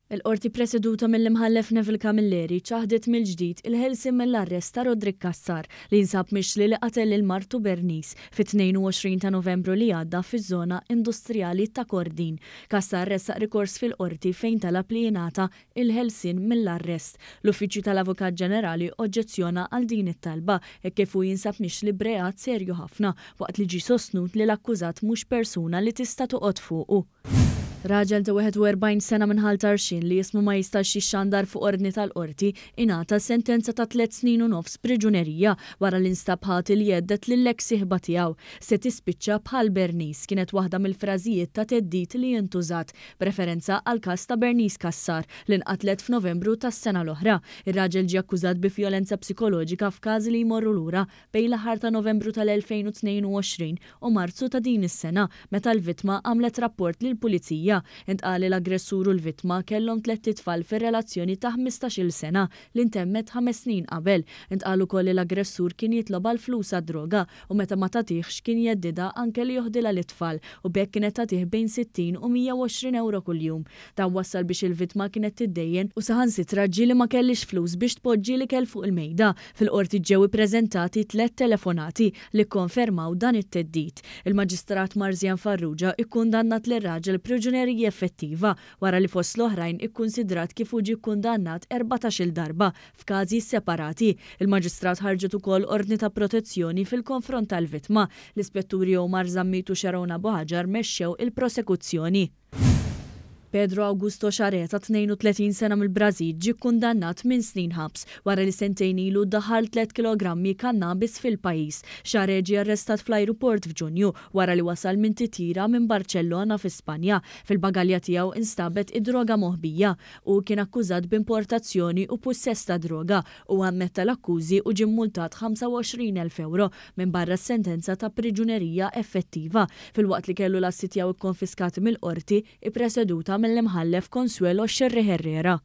Il-Qorti preseduta mill-Imħallef Neville Camilleri ċaħdet mill-ġdid il-ħelsien mill-arrest ta' Roderick Cassar li jinsab mixli li qatel lil martu Bernice fit-22 ta' Novembru li għadda fiż-żona industrijali ta' Kordin. Cassar ressaq rikors fil-Qorti fejn talab li jingħata il-ħelsien mill-arrest. L-Uffiċċju tal-Avukat Ġenerali oġġezzjona għal din it-talba hekk kif hu jinsab mixli b'reat serju ħafna waqt li ġie sostnut li l-akkużat mhux persuna li tista' toqgħod fuqu. Raġel ta' 41 sena minn Ħal Tarxien li ismu ma jistax jixxandar fuq ordni tal-Qorti ingħata sentenza ta' tliet snin u nofs priġunerija wara li nstab ħati li jhedded lill-eks sieħba tiegħu. Se tispiċċa bħal Bernice kienet waħda mill-frażijiet ta' theddid li intużat, b'referenza għall-każ ta' Bernice Cassar li nqatlet f'Novembru tas-sena l-oħra. Ir-raġel ġie akkużat bi vjolenza psikoloġika f'każi li jmorru lura bejn l-aħħar ta' Novembru tal-2022 u Marzu ta' din is-sena, meta l-vittma għamlet rapport lill-Pulizija. Intqal li l-aggressur u l-vittma kellhom tlett itfal fir-relazzjoni ta' 15-il sena li ntemmet ħames snin qabel. Intqal ukoll li l-aggressur kien jitlobha l-flus għad-droga u meta ma tagħtihx kien jheddidha anke li joħdilha lit-tfal u b'hekk kienet tagħtih bejn 60 u 120 ewro kuljum. Dan wassal biex il-vittma kienet tiddejjen u saħansitra ġieli ma kellhiex flus biex tpoġġi l-ikel fuq il-mejda. Fil-Qorti ġew ippreżentati tlett telefonati li kkonfermaw dan it-theddid. Il-Maġistrat Marzian Farrugia ikkundannat lir-raġel priġunerija effettiva wara li fost l-oħrajn ikkunsidrat kif hu ġie kkundannat 14-il darba f'każi separati. Il-Maġistrat ħarġet ukoll ordni ta' protezzjoni fil-konfront tal-vittma. L-Ispetturi Omar Zammit u Sharon Abuhajar mexxew il-prosekuzzjoni. Pedro Augusto Xaré ta' 32 sena mill-Brażil ġie kkundannat tmien snin ħabs wara li sentejn ilu daħal tliet kilogrammi kannabis fil-pajjiż. Xaré ġie arrestat fl-ajruport f'Ġunju wara li wasal minn titjira minn Barċellona fi Spanja. Fil-bagalja tiegħu instabet id-droga moħbija. Hu kien akkużat b'importazzjoni u pussess ta' droga. Huwa ammetta l-akkużi u ġie mmultat 25,000 ewro minbarra s-sentenza ta' priġunerija effettiva, filwaqt li kellu l-assi tiegħu kkonfiskati mill-Qorti ippreseduta mill-Imħallef Consuelo Scerri Herrera.